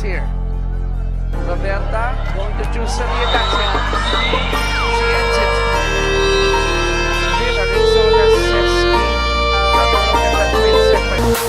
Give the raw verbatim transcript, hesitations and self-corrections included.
Here. Roberta going to do some action. She ends it. Miller is on a sixty. Have a look at that three seconds.